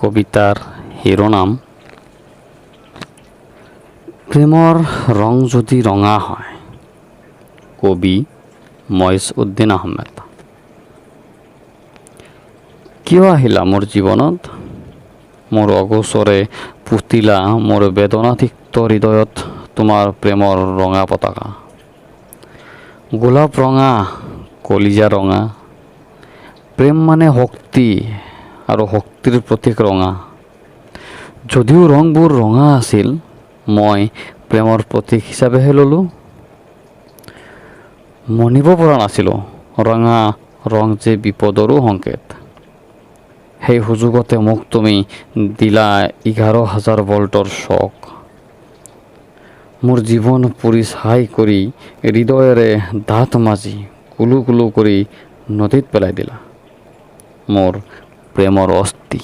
কবিতাৰ শিৰোনাম প্ৰেমৰ ৰং যদি ৰঙা হয়। কবি মইজ উদ্দিন আহমেদ। কিয় আহিলা মোৰ জীৱনত? মোৰ অগোচৰে পুতিলা মোৰ বেদনাতিক্ত হৃদয়ত তোমাৰ প্ৰেমৰ ৰঙা পতাকা। গোলাপ ৰঙা, কলিজা ৰঙা। প্ৰেম মানে শক্তি আৰু শক্তিৰ প্ৰতীক ৰঙা। যদিও ৰংবোৰ ৰঙা আছিল, মই প্ৰেমৰ প্ৰতীক হিচাপেহে ল'লোঁ। মনিব পৰা নাছিলোঁ ৰঙা ৰং যে বিপদৰো সংকেত। সেই সুযোগতে মোক তুমি দিলা 11,000 ভল্টৰ শ্বক। মোৰ জীৱন পুৰি ছাই কৰি, হৃদয়েৰে দাঁত মাজি কুলু কুলু কৰি নদীত পেলাই দিলা মোৰ প্ৰেমৰ অস্থি।